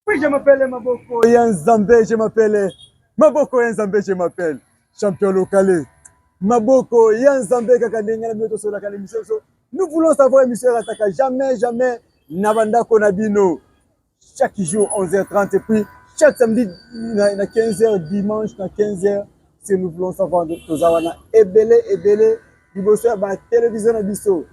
Oui, je m'appelle Maboko ya Nzambe, je m'appelle Maboko ya Nzambe, je m'appelle champion local. Maboko ya Nzambe kaka ndenge na bino tosolaka na émission biso. Nous voulons savoir émission erataka jamais jamais na bandako na bino. Chaque jour 11h30 et puis chaque samedi na, na 15h, dimanche na 15h. Si nous voulons savoir toza wana ebele ebele liboso ya ba télévision na biso.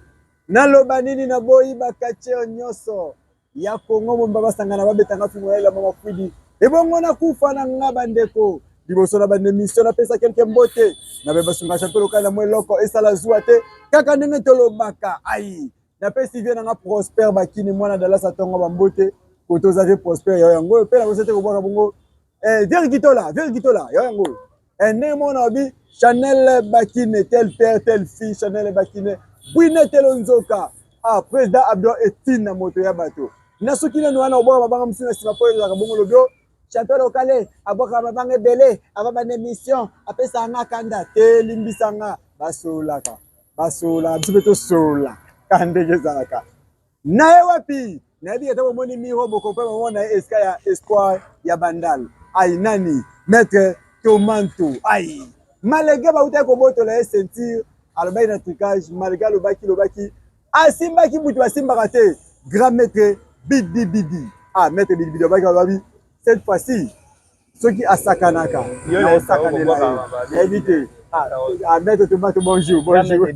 Naloba nini naboyi ba catcheur nyonso ya Congo mobimba basangana babeta nga fimbo ya mama Fwidi ebongo nakufa na nga bandeko liboso na bande mission napesa kelke mbote na be basunga champion local na mwa eloko esala zuwa te kaka ndenge tolobaka ai napesi vie na nga Prosper Bakini mwana Dallas atongo bambote koto oza vie Prosper ya yango oyo mpe nakosa te kobwaka bongo eh, Vieux Kitola Vieux Kitola ya yango oyo eh, ndenge moko na babi Chanel Bakine tel père tel fille Chanel Bakine Bwine telo nzoka ah président Abdon Etina moto ya bato na soki nanu wana obwaka mabanga mosusu na nsima mpo ezalaka bongo lobi o champion lokale abwaka mabanga ebele ava banda émission apesaka nga kanda te limbisa nga basololaka basololaka biso mpe tosolola ka ndenge ezalaka Naye wapi? Nayebi ata bomoni miro boko pe bomona ye esika ya espoir ya Bandal. Ai nani? Maître Tomanto. Ai malgré bautaki kobotola ye ceinture, alobaki na trucage, malgré alobaki lobaki asimbaki butu basimbaka te. Grand maître Bidi Bidi. Ah maître Bidi Bidi alobaki alobaki cette fois-ci soki asakanaka na osakanela ye nayebi te ah, ah, maître tomato bonjour bonjour ah,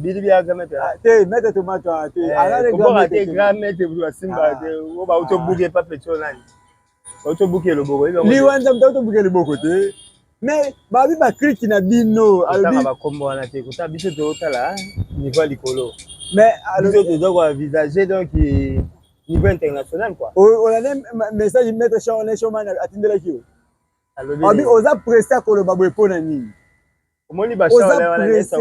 te maître tomato te eh, grand maître asimba te oyo bauti obuke pa petio nani bauti obuke loboko liwa nzambe auti obuke liboko te mais babi bakriki na bino alobi bakombo wana te kota biso totala niveau ya likolo mais biso toza koenvisage donc niveau international quoi. Olandi message maître Shaolin Showman atindelaki yo. Alobi oza pressé ya koloba boye mpo na nini? Omoni ba Shaolin wana nyonso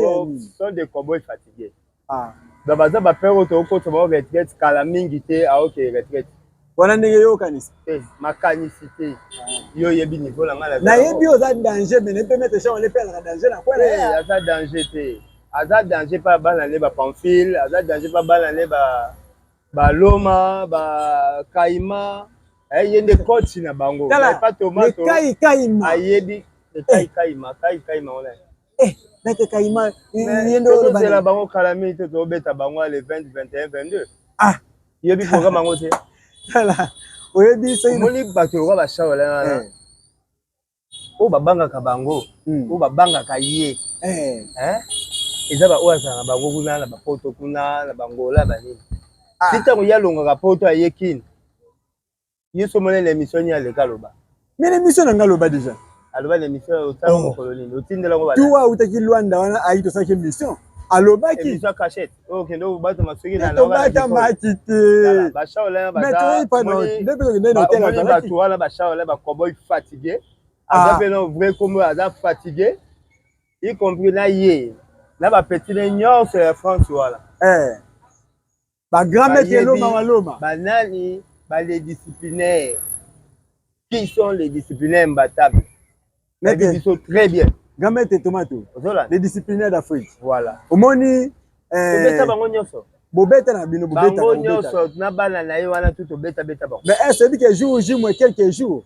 sont des cowboys fatigués. Ah. Donc baza ba père oyo tokokota bango retraite kala mingi te aoke retraite. Wana ndenge yo okanisa? Te, makanisi te. Yo oyebi niveau na ngai. Nayebi oza danger mais nayebi mpe maître Shaolin mpe azalaka danger na kwela. Te, aza danger te. Aza danger pa bana ne ba Pamphile, aza danger pa bana ne ba ba Loma, ba Kaima, eh, ye nde coach na bango. Tala, pa Tomato. Kai Kaima. Ayebi Kai Kaima, Kai Kaima wana. Eh, Maître Kaima, ye nde oyo bana. bango kala mingi te tobeta bango le 20, 21, 22. Ah, yebi programme yango te. Tala, oyebi soki omoni bato lokola ba Shaolin wana. Eh. Oyo babangaka bango, hmm. oyo babangaka ye eh. Eh? Eza baoyo azala na bango kuna na bapoto kuna na bangola banini ah. Ti ntango ye alongaka poto aye kini ye so omoni na émission nini aleka aloba. Mais na émission na nga aloba déjà. Aloba na émission osala oh. Mokolo nini otindela ngo? Tuwa autaki Luanda wana ayi tosalaki émission alobaki. Émission cachette oyo okende obatama soki na tobatamaki te. Bashaolin baza bato wana, bashaolin ba cowboy fatigué aza mpe na vrai kombo, aza fatigué, y compris na ye na bapetit ne nyonso ya France wana. Eh. Ba grand maître Loma wa Loma. Banani ba les disciplinaires? Qui sont les disciplinaires imbattables? Nayebi biso très bien. Grand maître Tomato. Les disciplinaires d'Afrique. Voilà. Omoni eh, tobeta bango nyonso. Bobeta na bino bobeta bango nyonso na bana na ye wana tu tobeta beta bango. Mais est-ce que jour J moins quelques jours?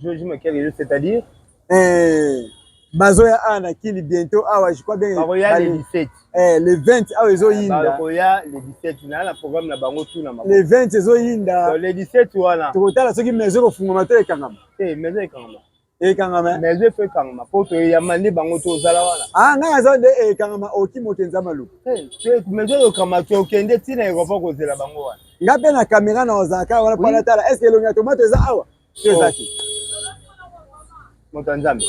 Jour J moins quelques jours, c'est-à-dire? Eh, bazoya awa na Kini bientôt awa, je crois bien. Bakoya le 17. Eh, le 20 awa ezoyinda. Bakoya le 17 na na programme na bango tout na maboko. Le 20 ezoyinda. Le 17 wana. Tokotala soki maison ekofungwama to ekangama. Eh, maison ekangama. Ekangama. Maison efo ekangama po toyamba nde bango tozala wana. Ah, ngai naza nde ekangama oki mokenza maluku. Eh, maison ekangama tokende ti na aéroport kozela bango wana. Ngai mpe na kamera na ozalaka wana mpo natala est ce que elongi ya tomato eza awa to eza te. Moto ya Nzambe,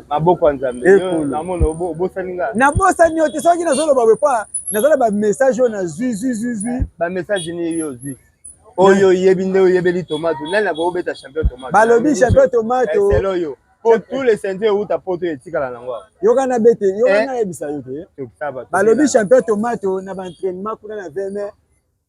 maboko ya Nzambe, namona obosani nga. Nabosani yo te, soki nazoloba boye mpo nazala ba message oyo nazwi zwi zwi zwi. Ba message nini yo ozwi? Oyo oyebi nde oyebeli tomato, nani akobeta champion tomato? Balobi champion tomato. Selo yo po tous les ceintures euta poto etikala nango awa. Yoka na bete, yoka na yebisa yo te. Balobi champion tomato na ba entraînement kuna na VMR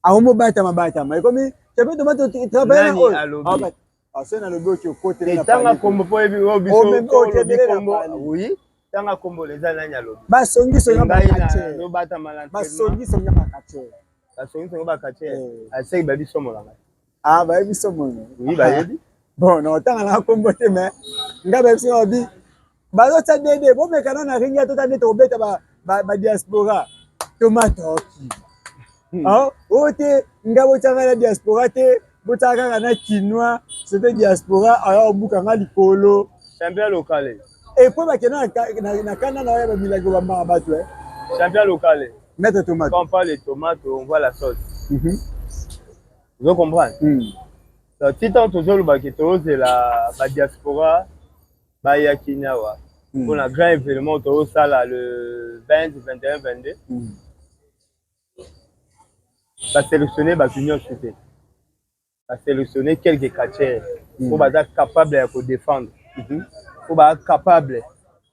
akomobatama batama ekomi champion tomato travaille na oyo. Aso nalobi oki okotele na tanga kombo po yebi oyo biso olobi kombo oui tanga kombo eza nani alobi? Basongi songa ba catcheur. Basongi songa ba catcheur. Basongi songa ba catcheur. Aseki ba biso molanga. Ah, bayebi somono. Oui, bayebi. Bon, na otanga na kombo te, mais nga bayebi somono bi bazotya dede bomeka nano na ringi atota nde tokobeta badiaspora tomate oki. Oyo te, nga botyanga na diaspora te, botyaka kaka na kinois. Sote diaspora aya obuka nga likolo. Champion local. Et puis bakenda na kanda na oyo bamilaki bambaka bato. Champion local. Maître Tomate. Quand on parle de tomate, on voit la sauce. Vous comprenez? Donc, ti ntango tozolobaki, tozozela badiaspora bayaki awa mpona grand événement tozosala le 20, 21, 22. Basélectionne bato nyonso te, basélectionne quelques catcheurs po baza capable ya kodéfendre, po baza capable,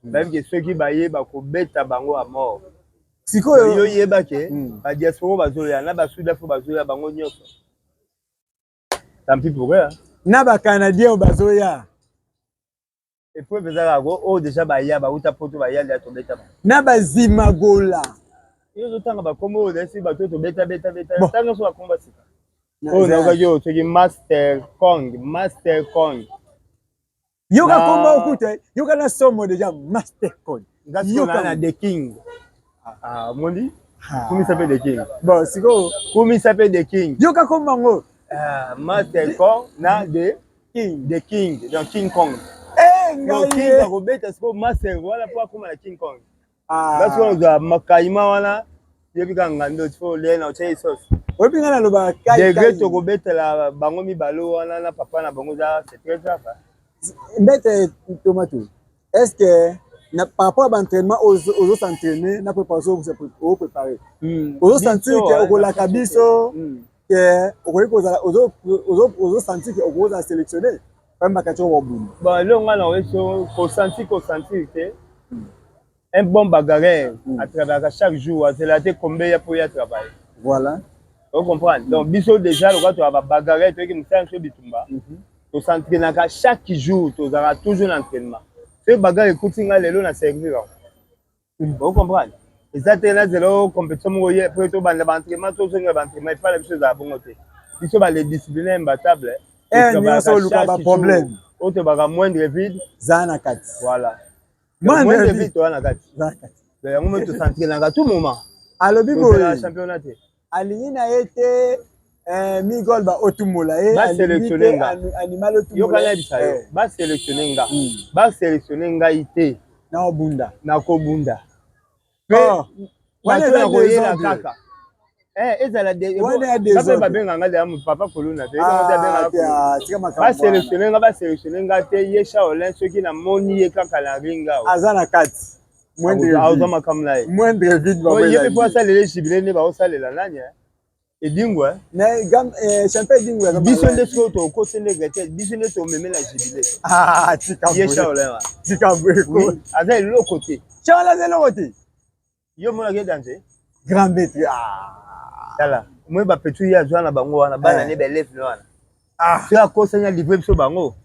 bayebi ke soki bayeba kobeta bango à mort. Sikoyo yo yeba ke badiaspora bazoya na basud fo bazoya bango nyonso, tant pis pour eux. Na bacanadien oyo bazoya. Épreuve eza kaka oyo déjà baya, bauta Poto, baya deya, tobeta bango. Na bazimagola. Yo ozotanga bakombo oyo esi bato oyo tobeta beta beta. Tanga nyonso bakombo sika oyo nayokaki oyo soki Master Kong, Master Kong. Yoka kombo okuta, yoka na somo déjà, Master Kong. Yoka na The King. Ah, omoni, kumisa mpe The King. Bon, sikoyo kumisa mpe The King. Yoka kombo yango. Master Kong na The King, The King, donc King Kong. Eh, ngai King akobeta sikoyo Master wana po akóma na King Kong. Basi wana ozwa makayima wana, yebi kaka ngando fo olia na otia ye sauce. Oyebi, ngai nalobaka. Degré tokobetela bango mibale wana na papa na bango eza, c'est très grave. Maître Tomato, est ce que na, par rapport à baentraînement ozos'entraîner, na préparation ozoprépare, ozosentir ke okolaka biso, ke okoki kozala, ozosentir ke okozala sélectionné pamba kati oyo babunda? Bon, eloko ngai na oyebi so kosentir te, un bon bagarreur atravaillaka chaque jour, azela te kombe ya po ya travailler. Ocomprendre? Donc biso déjà lokola toya babagarreur, toyeki mosala biso bitumba, tos'entraînaka chaque jour, tozalaka toujours na entraînement. Soki bagarre ekuti ngai lelo na servir yango, ocomprendre? Eza te nazela o compétition moko ye po tobanda baentraînement, tozongela baentraînement. Epai na biso ezala bongo te. Biso bale discipline imbattable. Nyonso oluka baproblème. Oyo tobaka moindre vide. Zala na kati. Voilà, moindre vide, toza na kati. Yango mo tos'entraînaka tout moment. Alobi boye. Championnat te. Alingi na ye te migol ba otumbola ye. Basélectionne nga. Animal. Yoka, nayebisa yo, basélectionne nga, basélectionne ngai te. Na obunda. Nakobunda mpe bato nakoyela kaka ezala mpe babenga nga deya papa koluna te. Basélectionne nga, basélectionne nga te, ye Shaolin, soki namoni ye kaka na ring awa. Aza na kati. Azwa makambo na ye. Moindre vide. Ye mpe po asalela jubilé nde baosalela nani Edingwe. Champion Edingwe. Biso nde sikoyo tokoti nde grete, biso nde tomemela jubilé. Ye Shaolin. Tika boye. Aza eloko te. Shaolin aza eloko te. Yo monaki danger. Grand maître. Tala moi bapetu ye azwa na bango wana, bana ne baélève ne wana, soki akosani alivre biso bango.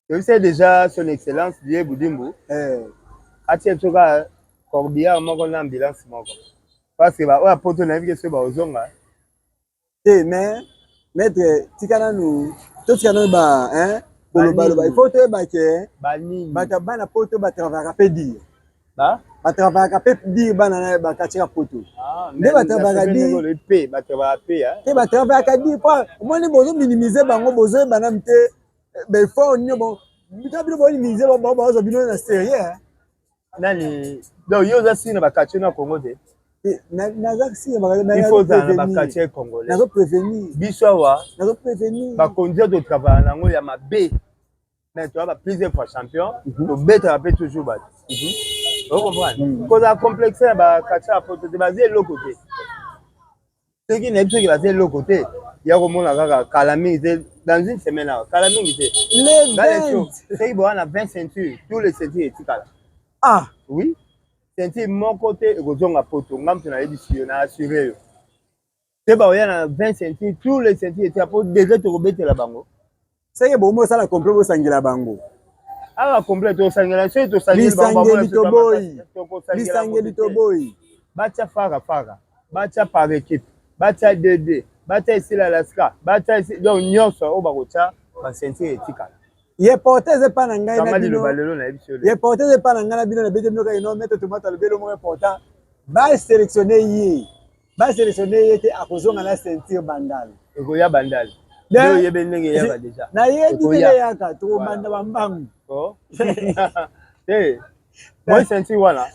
Toyebisa déjà Son Excellence Die Budimbu atia biso kaka corbillard moko na ambulance moko, parce que baoyo apoto nayebi ke soki baozonga. Te, mais maître, tika nanu, totika nanu ba kolobaloba. Il faut toyeba ke bato ya bana poto batravaillaka mpe dire, batravaillaka mpe dire, bana na bakatiaka poto nde batravaillaka dire. Mpe batravaillaka mpe. Te, batravaillaka dire po omoni bozominimize bango, bozoyeba nanu te baeffort nini. Bon, bino bominimize bango, bazwa bino na sérieux. Nani? Donc yo oza sini na baquartier na Congo te? Naza sini. Il faut ozala na baquartier congolais. Nazo prévenir. Biso awa nazo prévenir. Bakonzi oyo totravailla nango ya mabe, mais toya ba plusieurs fois champion, tobetaka mpe toujours bato. Ocomprendre? Kozala complexe ya baquartier ya poto te, baza eloko te. Soki nayebi soki baza eloko te, ya komona kaka kala mingi te, dans une semaine awa, kala mingi te. Soki boza na 20 ceinture, tous les ceintures etikala. Ah. Oui, ceinture moko te ekozonga poto. Nga moto nayebisi yo, na assure yo te, baoya na 20 ceinture, tous les ceintures etikala, po degré tokobetela bango. Seke bomo osala complot, bosangela bango. Awa complet tosangela, soki tosangeli. Lisangeli toboyi, lisangeli toboyi. Batia fara fara, batia par équipe, batia 2-2. Batia esila Alaska, batia esi donc nyonso oyo bakotia ba ceinture etikala. Ye porte eza epa na ngai na Kanga bino. liloba lelo nayebisi yo Ye lelo. porte eza epa na ngai na bino, nabeti bino kaka no maître Tomate alobi eloko moko important. Ba sélectionner ye. Ba sélectionner ye te, akozonga na ceinture Bandal. Ekoya Bandal. Nde oyebi ndenge eyaka deja. Nayebi ndenge Ekoya. eyaka, tokobanda bambangu. Oh. Te. Moi ceinture wana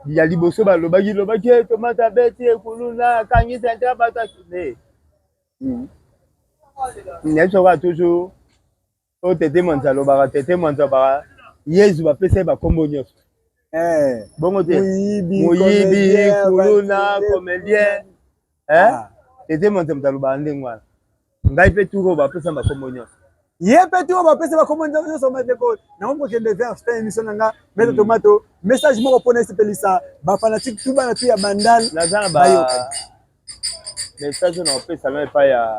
ya liboso balobaki lobaki eh, Tomate abeti ekuluna akangi ceinture bato te. Nayebi soka toujours oyo Tete Mwanza alobaka, Tete Mwanza alobaka Yezu bapesa ye bakombo nyonso. Bongo te. Moyibi, Moyibi, comédien, kuluna, batinde, comédien. Eh? Tete Mwanza moto alobaka ndenge wana. Ngai mpe tour oyo bapesa bakombo nyonso. Ye mpe tour bapesa bakombo nyonso. Bandeko, nango kokende vers fin émission na nga, maître Tomato, message moko mpona esepelisa bafanatike tu, bana tu ya Bandal. Naza na ba Bayoka. message oyo nakopesa no epai ya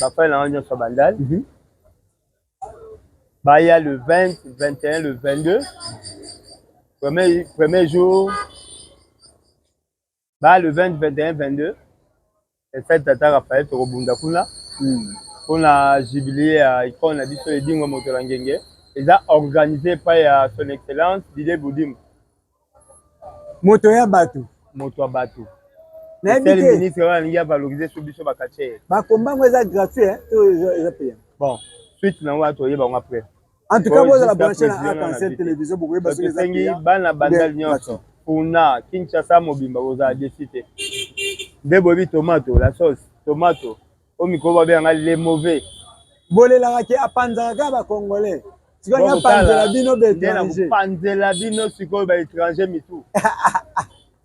bafani na nga nyonso ya Bandal. Baya le 20, 21, le 22. Premier jour, baya le 20, 21, 22. Esali Tata Raphaël, tokobunda kuna mpona jubilé ya icône na biso Edingwe Moto na Ngenge. Eza organisé epai ya son excellence Didier Budimbu. Moto ya bato. Moto ya bato. Nayebi Sel te. Ministre wana alingi avaloriser so biso baquartier. Bakombango eza gratuit, hein, to eza payant? Bon, suite nango wana toyeba yango après. En tout cas, Bon, bozala jusqu'à branché na président na Arc-en-Ciel invité. Télévision, bokoyeba Donc soki eza esengi payant bana ou Bandal bien nyonso gratuit. kuna Kinshasa mobimba, bozala desi te. Nde boyebi Tomato la sauce, Tomato oyo mikolo babenganga le mauvais. Bolelaka ke apanzaka kaka bacongolais, sikoyo alingi apanzela bino Nde baétranger. Nakopanzela bino sikoyo baétranger mitu.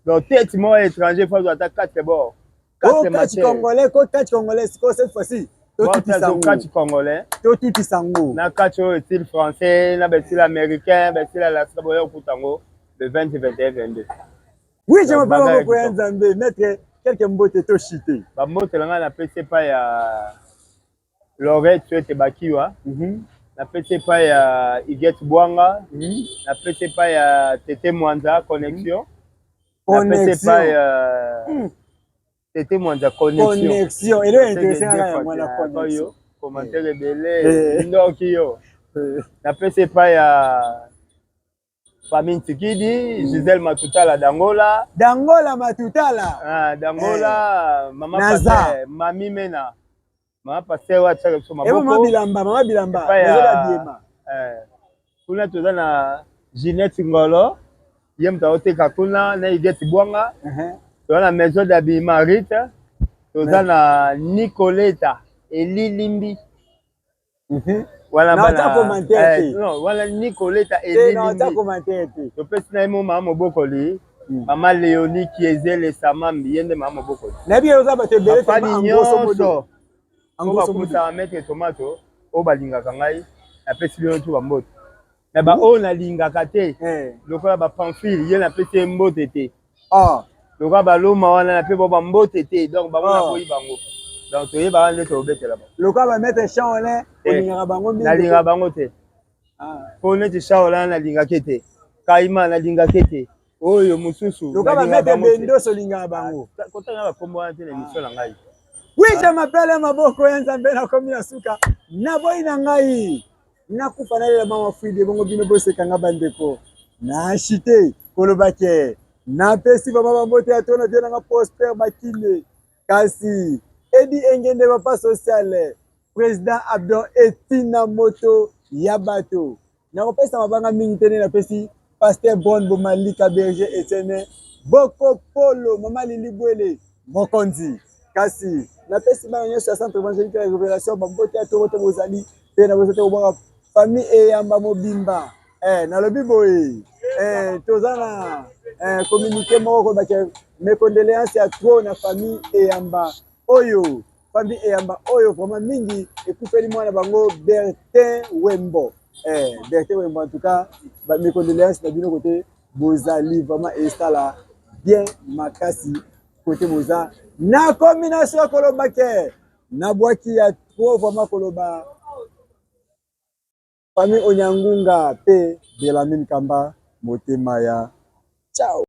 Donc tete moko ya étranger faut azwa ata 4 bord. O catch congolais ko, catch congolais sikoyo cette fois-ci totutisa Yango ngo. Catch congolais. Totutisa ngo. Na catch oyo style français na bastyle américain, bastyle Alaska, boya okuta yango le 20, 21, 22. Oui, je Donc, m'appelle bagage maboko ya kitoko. Nzambe. Maître, quelque mbote toshite. Bambote na ngai napesi epai ya Lorette Swete Bakiwa, napesi epai ya Iget Bwanga, napesi epai ya Tete Mwanza Connexion, napesi epai Connexion. ya Tete Mwanza Connexion. Connexion elo intéressé nga yango wana, connexion. Yo commentaire ebele. Ndoki yo. Napesi epai ya famille Ntikidi, Gisèle Matutala Dangola. Dangola Matutala. Ah, Dangola, mama Naza. pasteur, mami Mena, mama pasteur oyo atiaka biso Ebo mama maboko. Bilamba, mama Bilamba. Epai ya Nazola biema. Kuna toza na Ginette Ngolo, ye moto aoteka kuna na Igeti Bwanga. Toza na maison d'habillement Rite, toza na Nicoleta Elilimbi. Wana Na ata commentaire te. Non, wana Nicoleta Te, na ata Elilimbi. commentaire te. Topesi na ye mo mama mobokoli, mama Léonie Kiezele Samambi, ye nde mama mobokoli. Nayebi oza bato ebele. Bafani nyonso oyo Angoso modo. Bakumisaka maître Tomato, oyo balingaka ngai, napesi bino tu bambote. Na baoyo nalingaka te, lokola bapamphile, ye napesi ye mbote te. Lokola baloma wana, nape bao bambote te. Donc bango naboyi bango, donc toyebaka nde tobetela bango. Lokola bamaître Shaolin, olingaka bango mingi. Nalingaka bango te. Po neti Shaolin nalingaki te, Kaima nalingaki te, oyo mosusu. Lokola Nalingaka bamaître bango te. Bendos, olingaka bango? Kotanga bakombo wana te na émission na ngai. Oui, je m'appelle maboko ya Nzambe. Nakomi na suka, naboyi na ngai nakufa, nalela mama Fwide bongo bino bosekanga. Bandeko, nashite koloba ke napesi bama bambote ya tona vie nanga Prosper Bakine, kasi Edi Engende, papa social, président Abdon Etina, moto ya bato. Nakopesa mabanga mingi te nde napesi pasteur Bon Bomalika, berger Etienne Boko Polo, mama Lili Bwele mokonzi. Kasi napesi bana nyonso ya Centre évangélique ya Révélation bambote ya toko te bozali mpe na boza te kobwaka famille eyamba mobimba. Nalobi boye, toza na communiqué moko kolobaki mes condoléances ya trop na famille eyamba oyo, famille eyamba oyo vraiment mingi ekufeli mwana bango Bertin Wembo. Bertin Wembo, en tout cas mes condoléances na bino kote bozali, vraiment esala bien makasi kote boza. Nakomi na so koloba ke nabwaki ya trop vraiment koloba famille Onyangunga mpe Belamine Kamba motema ya ciao.